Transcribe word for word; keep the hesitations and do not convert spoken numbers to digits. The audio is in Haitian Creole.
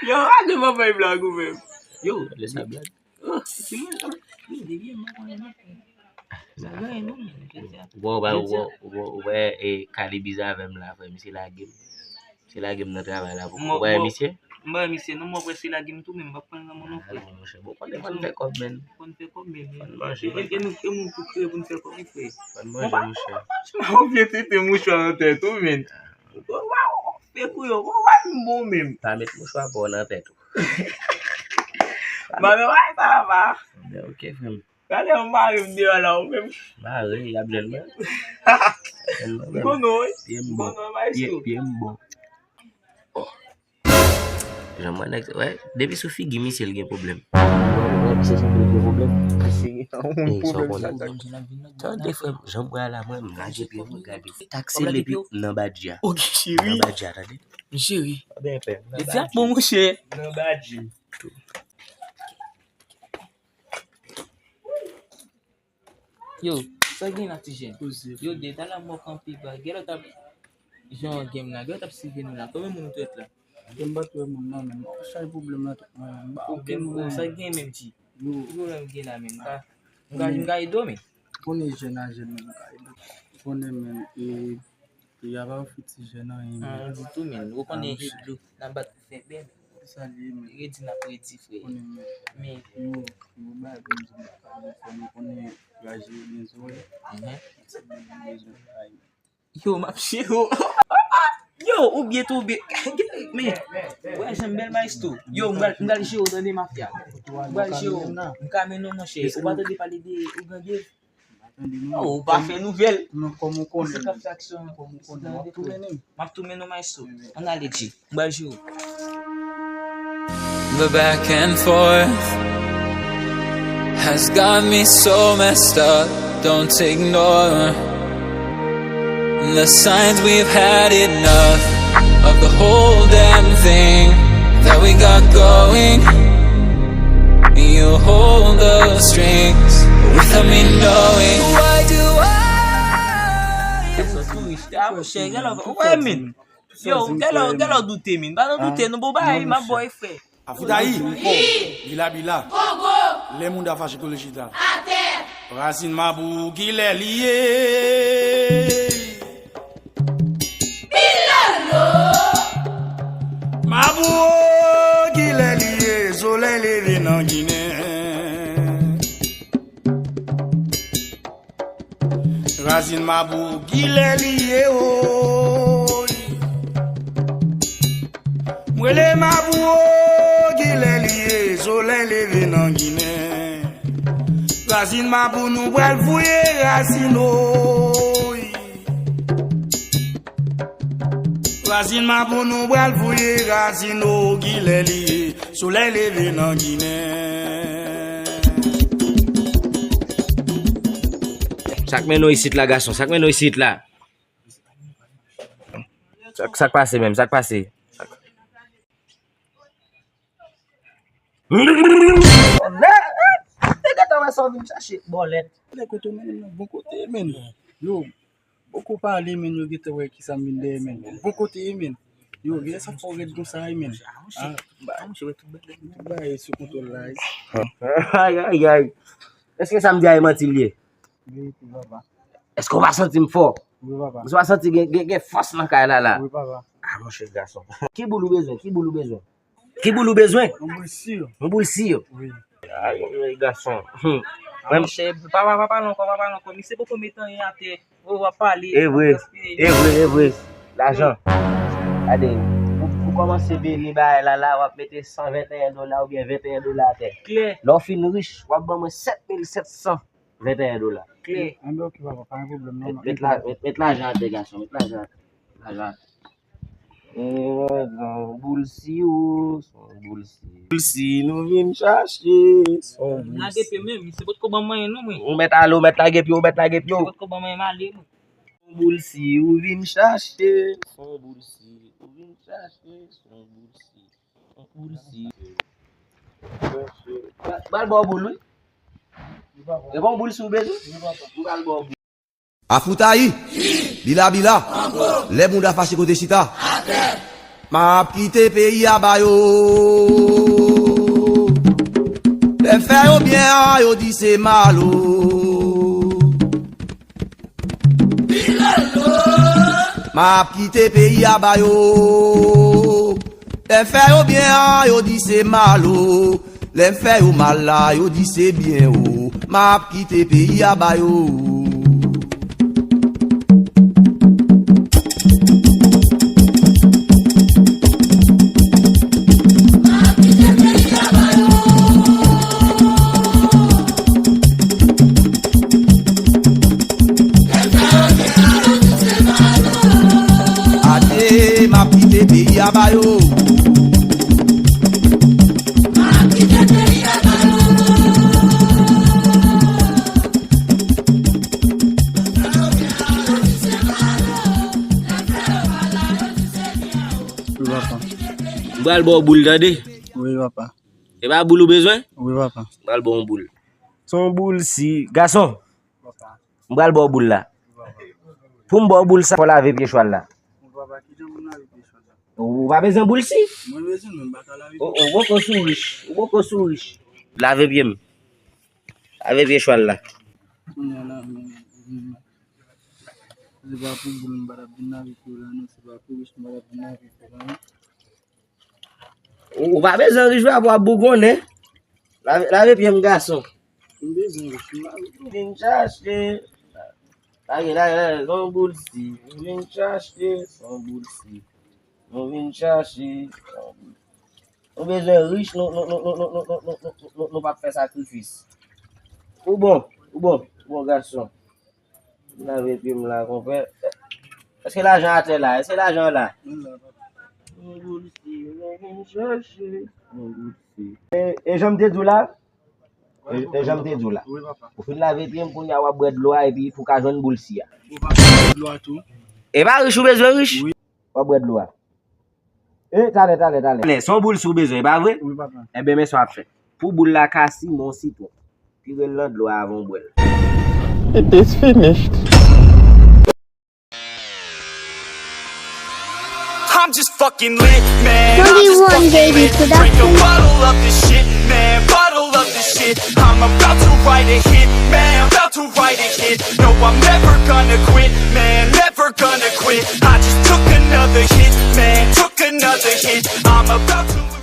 Yo, a de mwen bay blag ou menm. Yo, lè sa blag. Oh, si mwen, yo, depi mwen konnen mwen. Sa gen nou menm, jodi a. Ou wè, ou wè, ou wè, ou wè, e, Kali bize avè m la, frè, misye lage m. Misye lage m nan travay la, ou wè misye? M pa wè misye, non, mwen wè se lage m tou, men m pa pran nan mwen non, frè. Ah, non, monchè, bon, konnen fò n fè kòb, men. Fò n fè kòb, men. Fò n manje, men. E nou, e nou tou kreye pou n fè kòb, wi, frè. Fò n manje, monchè. Ou byen tete mouchwa nan tèt ou, men. Waw, fè kou yo, waw, m bon menm. Pa met mouchwa pa w nan tèt ou. Mwen, wè, sa va. Ebyen, ok, frè m. Gade yon mari m deyò la, ou menm. Mari, y ap jwenn mwen. Jwenn mwen, frè m. Bon non, wi. Pye m bon. Bon non, maestro. Pye, pye m bon. Jan mwen nèg, wè, depi sou figi misye l gen pwoblèm. Wè, misye sou figi l gen pwoblèm. Misye gen yon pwoblèm sa. Tande frè m, jan m pral la mwen, m lage pye m, gade. Taksi l epi nan badji a. Ok, cheri. Nan badji a, tande. Cheri. Depi ap bon, monchè. Nan badji. Yo, sa gen la ti jèn? Yo, de talè mò kanpe ba. Gen lòt ap jan gen la, gen lòt ap siveye nou la. Konbyen moun ou t wè la? Yo, m pa t wè moun nan, men m pa chay pwoblèm nan tout mwen. M pa okenn moun. Sa gen menm ti. Yo. Ki pwoblèm gen la menm? M ka, m ka, m ka ede w, men. Konnen jèn a jèn, men m ka ede w. Konnen menm, e, Epi y ap ofri ti jèn anyen, men. Anyen ditou, men. Ou konnen, dlo n ap bat pou fè bèl. Sa li ye, men. Redi n ap redi, frè. Konnen, men. Men. Yo, yo bagay pou m di m pa ka fè, men konnen raje yo gen zòrèy. Mhm. Ti bebe bezwen kay. Yo, m ap jere w. Yo, ou byen tou, ou byen. Men, wè, jan m bèl maestro. Yo, m pral, m pral jere w, tande, mafya. M pral jere w. M ka mennen w, monchè. Ou pa tande pale de Ougandye? Oh, ou pa fè nouvèl. Non, kòm ou konnen. Kòm ou konnen, m ap tou mennen. M ap tou mennen w, maestro. Ann ale, G. M pral jere w. The back and forth has got me so messed up. Don't ignore the signs, we've had enough of the whole damn thing that we got going. You hold the strings without me knowing. Why do I? Monchè, gèlè, ou wè, men. Yo, gèlè, gèlè doute, men. Pa nan doute, non, bon, bay, m ap ba w, frè. Afoutayi, Bila Bila, Kongo, Lè Mouda Fache Kote Chita, Atè, Razin Mabou, kilè li ye? Pilolo. Mabou, kilè li ye? Solèy leve nan Ginen. Razin Mabou, kilè li ye, woy? M rele Mabou, kilè li ye? Solèy leve nan Ginen. Razin Mabou, nou pral fouye razin, woy. Razin Mabou, nou pral fouye razin, o, kilè li ye? Solèy leve nan Ginen. Sa k mennen w isit la, gason? Sa k mennen w isit la? Sa, sa k pase menm? Sa k pase? Nèg gentan wè sa w vin chache, bòlèt. Nèg kote w mennen m nan bon kote, men. Yo, poko pale, men, yo gentan wè kisa m vin dèyè, men. Bon kote ye, men. Yo, genlè sa fè w rèd konsa, wi, men. Ah, ba, tout bagay sou kontwòl la, wi. Ay, ay, ay. Èske sa m di a e manti l ye? Verite, papa. Èske w pa santi m fò? Wi, papa. Èske w pa santi gen, gen, gen fòs nan kay la, la? Wi, papa. Ah, monchè gason. Ki boul ou bezwen? Ki boul ou bezwen? Ki boul ou bezwen? Yon boul si. Yon boul si. Wi. Ay, ay, gason. Hmm. Ah, monchè, papa, papa, non, papa, non, misye poko met anyen atè. O, w ap pale, e vre, w ap gaspiye. E vre, e vre. Lajan. Gade, pou, pou kòmanse vini bagay la, la, w ap mete san venteyen dola oubyen venteyen dola atè. Klè. Lè w fin rich, w ap ban mwen sèt mil sèt san venteyen dola. Klè. Anben, ok, papa, pa gen pwoblèm, non. Met, met la, met, met lajan atè, gason, met lajan atè. Lajan atè. E, yon boul si ou, se yon boul si. Boul si nou vin chache, se yon boul si. Lage pye m, men, misye potko ban m anyen non, mwen. Ou mèt ale, ou mèt lage pye, ou mèt lage pye. Misye potko ban m anyen, m ale, mwen. Yon boul si ou vin chache, se yon boul si ou vin chache, se yon boul si. Yon boul si. Ba, ba l ba w boul, wi. E pa yon boul si ou bezwen? M ba l ba w boul. Afoutayi, Bila Bila, Lè Mouda Fache Kote Chita, Atè, M ap kite peyi a ba yo. Lè m fè yo byen an, yo di se malo. M ap kite peyi a ba yo. Lè m fè yo byen an, yo di se malo. Lè m fè yo mal la, yo di se byen o. M ap kite peyi a ba yo. Ate, m ap kite peyi a ba yo. Wi, papa. M pral ba w boul, tande? Wi, papa. E pa boul ou bezwen? Wi, papa. M pral ba w boul. Se yon boul si. Gason, m pral ba w boul la. Pou m ba w boul sa, fò w lave pye chwal la. Ou pa bezwen boul si? Ou, ou poko sou rich. Ou poko sou rich. Lave pye m. Lave pye chwal la. Kounye a la, men, men, se pa pou boul m pa t ap vin lave pye w la, non, se pa pou rich m pa t ap vin lave pye w la, non. Ou, ou pa bezwen rich vre pou w ap bougonnen. Lave, lave pye m, gason. M bezwen rich, m lave pye m. Vin chache. Lage, lage, lage, se yon boul si. M vin chache, se yon boul si. Nou vin chache. Nou bezwen rich, nou, nou, nou p ap fè sakrifis. Ou bon, ou bon, ou bon gason. Lave pye m la, konpè. Èske lajan atè la? Èske lajan la? Nou vin chache. E, e jan m te di w la? E, e jan m te di w la. Ou fin lave pye m, kounye a w ap bwè dlo a, epi pou w ka jwenn boul si a. E pa rich ou bezwen rich? W ap bwè dlo a. E, talè, talè, talè. Talè, se yon boul si w bezwen, e pa vre? Wi, papa. Enben, men sa w ap fè. Pou boul la ka simen yon sitwon, pire l nan dlo a avan w bwè l. It is finished. I'm just fucking lit, man. I'm just fucking lit. Drink a bottle of this shit, man. Bottle of this shit. I'm about to write a hit, man. About to write a hit. No, I'm never gonna quit, man. Never gonna quit. I just took another hit, man. Took another hit. I'm about to lose.